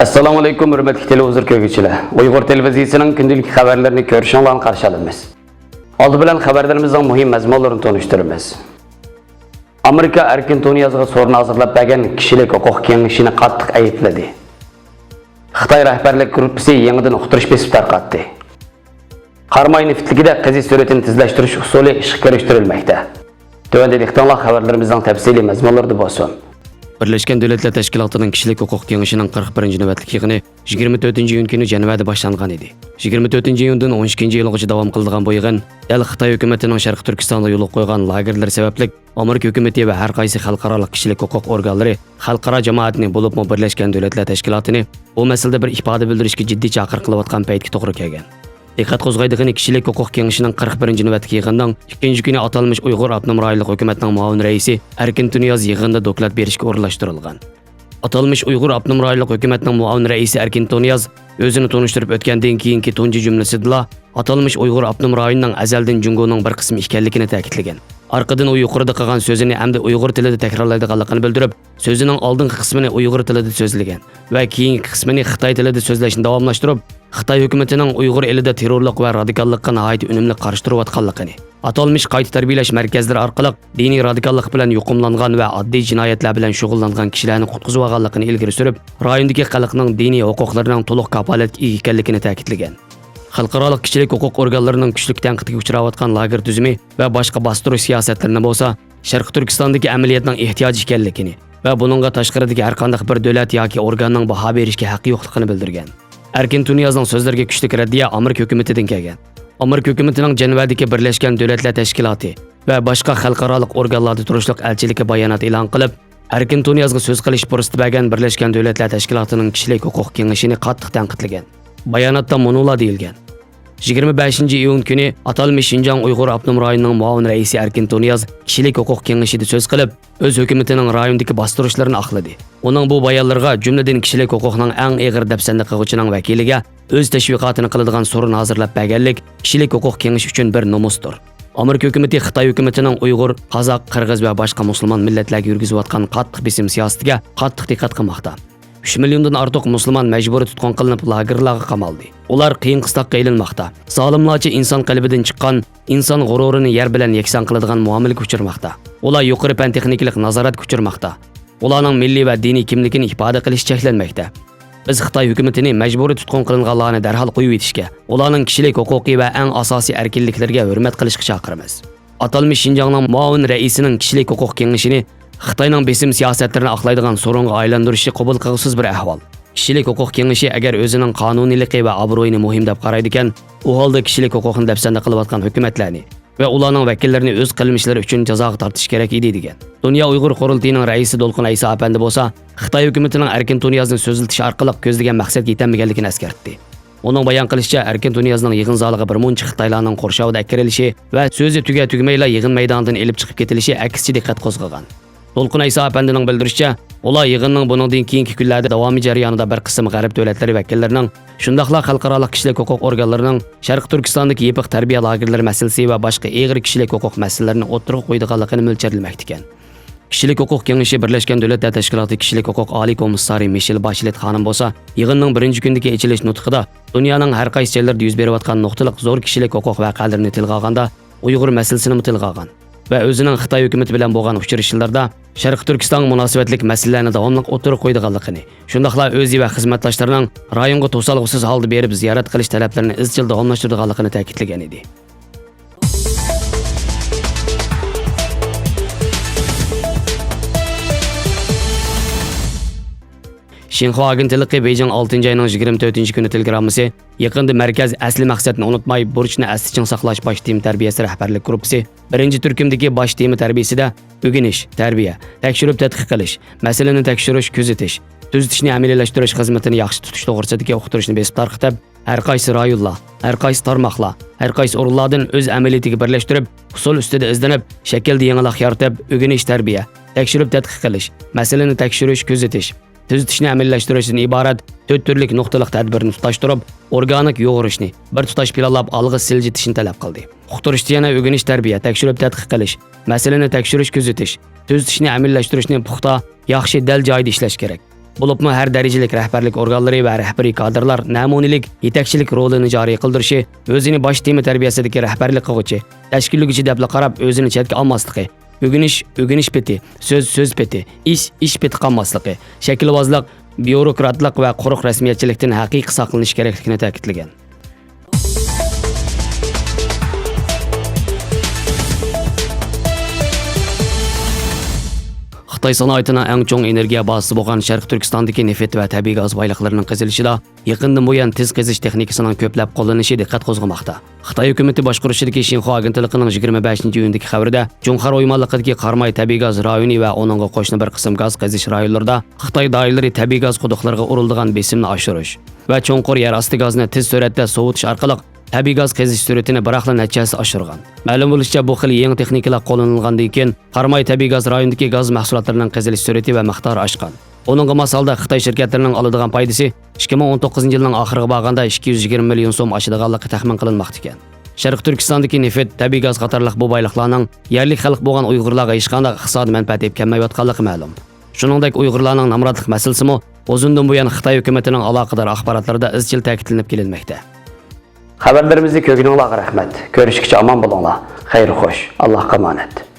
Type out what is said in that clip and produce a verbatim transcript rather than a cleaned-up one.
ئەسسالامۇئەلەيكۇم، ھۆرمەتلىك تېلېۋىزور كۆرگۈچىلەر. ئۇيغۇر تېلېۋىزىيىسىنىڭ كۈندىلىك خەۋەرلىرىنى كۆرۈشۈڭلارنى قارشى ئالىمىز. ئالدى بىلەن خەۋەرلىرىمىزنىڭ مۇھىم مەزمۇنلىرىنى تونۇشتۇرىمىز. ئامېرىكا ئەركىن تۇنىيازغا سورۇن ھازىرلاپ بەرگەن كىشىلىك ھوقۇق كېڭىشىنى قاتتىق ئەيىبلىدى. خىتاي رەھبەرلىك گۇرۇپپىسى يېڭىدىن ئۇقتۇرۇش بېسىپ تارقاتتى. قاراماي نېفىتلىكىدە قېزىش سۈرئىتىنى تېزلەشتۈرۈش ئۇسۇلى ئىشقا كىرىشتۈرۈلمەكتە. تۆۋەندە دىققىتىڭلار خەۋەرلىرىمىزنىڭ تەپسىلىي مەزمۇنلىرىدا بولسۇن. بىرلەشكەن دۆلەتلەر تەشكىلاتىنىڭ كىشىلىك ھوقۇق كېڭىشىنىڭ قىرىق بىرىنچى نۆۋەتلىك يىغىنى يىگىرمە تۆتىنچى ئىيۇن كۈنى جەنۋەدە باشلانغان ئىدى. يىگىرمە تۆتىنچى ئىيۇندىن ئون ئىككىنچى ئىيۇلغىچە داۋام قىلىدىغان بۇ يىغىن دەل خىتاي ھۆكۈمىتىنىڭ شەرقىي تۈركىستاندا يولغا قويغان لاگېرلىرى سەۋەبلىك ئامېرىكا ھۆكۈمىتى ۋە ھەر قايسى خەلقئارالىق كىشىلىك ھوقۇق ئورگانلىرى خەلقئارا جامائەتنى، بولۇپمۇ بىرلەشكەن دۆلەتلەر تەشكىلاتىنى بۇ مەسىلىدە بىر ئىپادە بىلدۈرۈشكە جىددىي چاقىرىق قىلىۋاتقان پەيتكە توغرا كەلگەن. دىققەت قوزغايدىغىنى، كىشىلىك ھوقۇق كېڭىشىنىڭ قىرىق بىرىنچى نۆۋەتلىك يىغىنىنىڭ ئىككىنچى كۈنى ئاتالمىش ئۇيغۇر ئاپتونوم رايونلۇق ھۆكۈمەتنىڭ مۇئاۋىن رەئىسى ئەركىن تۇنىياز يىغىندا دوكلات بېرىشكە ئورۇنلاشتۇرۇلغان. ئاتالمىش ئۇيغۇر ئاپتونوم رايونلۇق ھۆكۈمەتنىڭ مۇئاۋىن رەئىسى ئەركىن تۇنىياز ئۆزىنى تونۇشتۇرۇپ ئۆتكەندىن كېيىنكى تۇنجى جۈملىسىدىلا ئاتالمىش ئۇيغۇر ئاپتونوم رايونىنىڭ ئەزەلدىن جۇڭگونىڭ بىر قىسمى ئىكەنلىكىنى تەكىتلىگەن. ئارقىدىن ئۇ يۇقىرىدا قىلغان سۆزىنى ئەمدى ئۇيغۇر تىلىدا تەكرارلايدىغانلىقىنى بىلدۈرۈپ، سۆزىنىڭ ئالدىنقى قىسمىنى ئۇيغۇر تىلىدا سۆزلىگەن ۋە كېيىنكى قىسمىنى خىتاي تىلىدا سۆزلەشنى داۋاملاشتۇرۇپ، خىتاي ھۆكۈمىتىنىڭ ئۇيغۇر ئېلىدە تېررورلۇق ۋە رادىكاللىققا ناھايىتى ئۈنۈملۈك قارشى تۇرۇۋاتقانلىقىنى، ئاتالمىش قايتا تەربىيەلەش مەركەزلىرى ئارقىلىق دىنىي رادىكاللىق بىلەن يۇقۇملانغان ۋە ئاددىي جىنايەتلەر بىلەن شۇغۇللانغان كىشىلەرنى قۇتقۇزۇۋالغانلىقىنى ئىلگىرى سۈرۈپ، رايوندىكى خەلقنىڭ دىنىي ھوقۇقلىرىنىڭ تولۇق كاپالەتكە ئىگە ئىكەنلىكىنى تەكىتلىگەن. خەلقئارالىق كىشىلىك ھوقۇق ئورگانلىرىنىڭ كۈچلۈك تەنقىدكە ئۇچراۋاتقان لاگېر تۈزۈمى ۋە باشقا باستۇرۇش سىياسەتلىرىنى بولسا شەرقىي تۈركىستاندىكى ئەمەلىيەتنىڭ ئېھتىياج ئىكەنلىكىنى ۋە بۇنىڭغا تاشقىرىدىكى ھەرقانداق بىر دۆلەت ياكى ئورگاننىڭ باھا بېرىشكە ھەققى يوقلۇقىنى بىلدۈرگەن. ئەركىن تۇنىيازنىڭ سۆزلىرىگە كۈچلۈك رەددىيە ئامېرىكا ھۆكۈمىتىدىن كەلگەن. ئامېرىكا ھۆكۈمىتىنىڭ جەنۋەدىكى بىرلەشكەن دۆلەتلەر تەشكىلاتى ۋە باشقا خەلقئارالىق ئورگانلاردا تۇرۇشلۇق ئەلچىلىكى بايانات ئېلان قىلىپ، ئەركىن تۇنىيازغا سۆز قىلىش پۇرسىتى بەرگەن بىرلەشكەن دۆلەتلەر تەشكىلاتىنىڭ كىشىلىك ھوقۇق كېڭىشىنى قاتتىق تەنقىدلىگەن. باياناتتا مۇنۇلار دېيىلگەن: يىگىرمە بەشىنچى ئىيۇن كۈنى ئاتالمىش شىنجاڭ ئۇيغۇر ئاپتونوم رايونىنىڭ مۇئاۋىن رەئىسى ئەركىن تۇنىياز كىشىلىك ھوقۇق كېڭىشىدە سۆز قىلىپ، ئۆز ھۆكۈمىتىنىڭ رايوندىكى باستۇرۇشلىرىنى ئاقلىدى. ئۇنىڭ بۇ بايانلىرىغا، جۈملىدىن كىشىلىك ھوقۇقنىڭ ئەڭ ئېغىر دەپسەندە قىلغۇچىنىڭ ۋەكىلىگە ئۆز تەشۋىقاتىنى قىلىدىغان سورۇن ھازىرلاپ بەرگەنلىك، كىشىلىك ھوقۇق كېڭىشى ئۈچۈن بىر نومۇستۇر. ئامېرىكا ھۆكۈمىتى خىتاي ھۆكۈمىتىنىڭ ئۇيغۇر، قازاق، قىرغىز ۋە باشقا مۇسۇلمان مىللەتلەرگە يۈرگۈزۈۋاتقان قاتتىق بېسىم سىياسىتىگە قاتتىق دىققەت قىلماقتا. ئۈچ مىليوندىن ئارتۇق مۇسۇلمان مەجبۇرىي تۇتقۇن قىلىنىپ، لاگېرلارغا قامالدى. ئۇلار قىيىن-قىستاققا ئېلىنماقتا. زالىملارچە ئىنسان قەلبىدىن چىققان، ئىنسان غۇرۇرىنى يەر بىلەن يەكسان قىلىدىغان مۇئامىلىگە ئۇچرىماقتا. ئۇلار يۇقىرى پەن-تېخنىكىلىق نازارەتكە ئۇچرىماقتا. ئۇلارنىڭ مىللىي ۋە دىنىي كىملىكىنى ئىپادە قىلىش چەكلەنمەكتە. بىز خىتاي ھۆكۈمىتىنى مەجبۇرىي تۇتقۇن قىلىنغانلارنى دەرھال قويۇۋېتىشكە، ئۇلارنىڭ كىشىلىك ھوقۇقى ۋە ئەڭ ئاساسىي ئەركىنلىكلىرىگە ھۆرمەت قىلىشقا چاقىرىمىز. ئاتالمىش شىنجاڭنىڭ مۇئاۋىن رەئىسىنىڭ كىشىلىك ھوقۇق كېڭىشىنى خىتاينىڭ بېسىم سىياسەتلىرىنى ئاقلايدىغان سورۇنغا ئايلاندۇرۇشى قوبۇل قىلغۇسىز بىر ئەھۋال. كىشىلىك ھوقۇق كېڭىشى ئەگەر ئۆزىنىڭ قانۇنىيلىقى ۋە ئابرۇيىنى مۇھىم دەپ قارايدىكەن، ئۇ ھالدا كىشىلىك ھوقۇقنى دەپسەندە قىلىۋاتقان ھۆكۈمەتلەرنى ۋە ئۇلارنىڭ ۋەكىللىرىنى ئۆز قىلمىشلىرى ئۈچۈن جازاغا تارتىش كېرەك ئىدى، دېگەن. دۇنيا ئۇيغۇر قۇرۇلتىيىنىڭ رەئىسى دولقۇن ئەيسا ئەپەندى بولسا خىتاي ھۆكۈمىتىنىڭ ئەركىن تۇنىيازنى سۆزلىتىش ئارقىلىق كۆزلىگەن مەقسەتكە يېتەلمىگەنلىكىنى ئەسكەرتتى. ئۇنىڭ بايان قىلىشىچە، ئەركىن تۇنىيازنىڭ يىغىن زالىغا بىر مۇنچە خىتايلارنىڭ قورشاۋىدا ئەكىرىلىشى ۋە سۆزى تۈگە-تۈگىمەيلا يىغىن مەيدانىدىن ئېلىپ چىقىپ كېتىلىشى ئەكسىچە دىققەت قوزغىغان. دولقۇن ئەيسا ئەپەندىنىڭ بىلدۈرۈشىچە، ئۇلار يىغىننىڭ بۇنىڭدىن كېيىنكى كۈنلەردە داۋامى جەريانىدا بىر قىسىم غەرب دۆلەتلىرى ۋەكىللىرىنىڭ، شۇنداقلا خەلقئارالىق كىشىلىك ھوقۇق ئورگانلىرىنىڭ شەرقىي تۈركىستاندىكى يېپىق تەربىيە لاگېرلىرى مەسىلىسى ۋە باشقا ئېغىر كىشىلىك ھوقۇق مەسىلىلىرىنى ئوتتۇرىغا قويىدىغانلىقىنى مۆلچەرلىمەكتىكەن. كىشىلىك ھوقۇق كېڭىشى بىرلەشكەن دۆلەتلەر تەشكىلاتى كىشىلىك ھوقۇق ئالىي كومىسسارى مىشېل باشلېت خانىم بولسا يىغىننىڭ بىرىنچى كۈنىدىكى ئېچىلىش نۇتقىدا دۇنيانىڭ ھەر قايسى جايلىرىدا يۈز بېرىۋاتقان نۇقتىلىق زور كىشىلىك ھوقۇق ۋەقەلىرىنى تىلغا ئالغاندا، ئۇيغۇر مەسىلىسىنىمۇ تىلغا ئالغان ۋە ئۆزىنىڭ خىتاي ھۆكۈمىتى بىلەن بولغان ئۇچرىشىشلىرىدا شەرقىي تۈركىستانغا مۇناسىۋەتلىك مەسىلىلەرنى داۋاملىق ئوتتۇرىغا قويىدىغانلىقىنى، شۇنداقلا ئۆزى ۋە خىزمەتداشلىرىنىڭ رايونغا توسالغۇسىز ھالدا بېرىپ زىيارەت قىلىش تەلەپلىرىنى ئىزچىل داۋاملاشتۇرىدىغانلىقىنى تەكىتلىگەن ئىدى. شىنخۇا ئاگېنتلىقى بېيجىڭ ئالتىنچى ئاينىڭ يىگىرمە تۆتىنچى كۈنى تېلېگراممىسى يېقىندا مەركەز ئەسلى مەقسەتنى ئۇنتۇماي، بۇرچنى ئەستە چىڭ ساقلاش باش تېما تەربىيەسى رەھبەرلىك گۇرۇپپىسى بىرىنچى تۈركۈمدىكى باش تېما تەربىيەسىدە ئۆگىنىش، تەربىيە، تەكشۈرۈپ تەتقىق قىلىش، مەسىلىنى تەكشۈرۈش، كۆزىتىش، تۈزىتىشنى ئەمەلىيلەشتۈرۈش خىزمىتىنى ياخشى تۇتۇش توغرىسىدىكى ئۇقتۇرۇشنى بېسىپ تارقىتىپ، ھەر قايسى رايونلار، ھەر قايسى تارماقلار، ھەر قايسى ئورۇنلاردىن ئۆز ئەمەلىيىتىگە بىرلەشتۈرۈپ، ئۇسۇل ئۈستىدە ئىزدىنىپ، شەكىلدە يېڭىلىق يارىتىپ، ئۆگىنىش، تەربىيە، تەكشۈرۈپ تەتقىق قىلىش، مەسىلىنى تەكشۈرۈش، كۆزىتىش، تۈزىتىشنى ئەمەلىيلەشتۈرۈشتىن ئىبارەت تۆت تۈرلۈك نۇقتىلىق تەدبىرنى تۇتاشتۇرۇپ، ئورگانىك يۇغۇرۇشنى بىر تۇتاش پىلانلاپ ئالغا سىلجىتىشنى تەلەپ قىلدى. ئۇقتۇرۇشتا يەنە ئۆگىنىش، تەربىيە، تەكشۈرۈپ تەتقىق قىلىش، مەسىلىنى تەكشۈرۈش، كۆزىتىش، تۈزىتىشنى ئەمەلىيلەشتۈرۈشنى پۇختا، ياخشى، دەل جايىدا ئىشلەش كېرەك. بولۇپمۇ ھەر دەرىجىلىك رەھبەرلىك ئورگانلىرى ۋە رەھبىرىي كادىرلار نەمۇنىلىك يېتەكچىلىك رولىنى جارى قىلدۇرۇشى، ئۆزىنى باش تېما تەربىيەسىدىكى رەھبەرلىك قىلغۇچى، تەشكىللىگۈچى دەپلا قاراپ ئۆزىنى چەتكە ئالماسلىقى، ئۆگىنىش ئۆگىنىش پېتى، سۆز سۆز پېتى، ئىش ئىش پېتى قالماسلىقى، شەكىلۋازلىق، بيۇروكراتلىق ۋە قۇرۇق رەسمىيەتچىلىكتىن ھەقىقىي ساقلىنىش كېرەكلىكىنى تەكىتلىگەن. خىتاي سانائىتىنىڭ ئەڭ چوڭ ئېنېرگىيە بازىسى بولغان شەرقىي تۈركىستاندىكى نېفىت ۋە تەبىئىي گاز بايلىقلىرىنىڭ قېزىلىشىدا يېقىندىن بۇيان تېز قېزىش تېخنىكىسىنىڭ كۆپلەپ قوللىنىشى دىققەت قوزغىماقتا. خىتاي ھۆكۈمىتى باشقۇرۇشىدىكى شىنخۇا ئاگېنتلىقىنىڭ يىگىرمە بەشىنچى ئىيۇندىكى خەۋىرىدە، جۇڭخۇا ئويمانلىقىدىكى قاراماي تەبىئىي گاز رايونى ۋە ئۇنىڭغا قوشنا بىر قىسىم گاز قېزىش رايونلىرىدا خىتاي دائىرىلىرى تەبىئىي گاز قۇدۇقلىرىغا ئۇرۇلىدىغان بېسىمنى ئاشۇرۇش ۋە چوڭقۇر يەر ئاستى گازىنى تېز سۈرئەتتە سوۋۇتۇش ئارقىلىق تەبىئىي گاز قېزىش سۈرئىتىنى بىراقلا نەچچە ھەسسە ئاشۇرغان. مەلۇم بولۇشىچە، بۇ خىل يېڭى تېخنىكىلار قوللىنىلغاندىن كېيىن، قاراماي تەبىئىي گاز رايونىدىكى گاز مەھسۇلاتلىرىنىڭ قېزىلىش سۈرئىتى ۋە مىقدارى ئاشقان. ئۇنىڭغا ماس ھالدا خىتاي شىركەتلىرىنىڭ ئالىدىغان پايدىسى ئىككى مىڭ ئون توققۇزىنچى يىلنىڭ ئاخىرىغا بارغاندا ئىككى يۈز يىگىرمە مىليون سوم ئاشىدىغانلىقى تەخمىن قىلىنماقتا ئىكەن. شەرقىي تۈركىستاندىكى نېفىت، تەبىئىي گاز قاتارلىق بۇ بايلىقلارنىڭ يەرلىك خەلق بولغان ئۇيغۇرلارغا ھېچقانداق ئىقتىسادىي مەنپەئەت ئېلىپ كەلمەيۋاتقانلىقى مەلۇم. شۇنىڭدەك ئۇيغۇرلارنىڭ نامراتلىق مەسىلىسىمۇ ئۇزۇندىن بۇيان خىتاي ھۆكۈمىتىنىڭ ئالاقىدار ئاخباراتلىرىدا ئىزچىل تەكىتلىنىپ كېلىنمەكتە. خەۋەرلىرىمىزنى كۆرگىنىڭلارغا رەھمەت. كۆرۈشكىچە ئامان بولۇڭلار. خەير خوش. ئاللاھقا ئامانەت.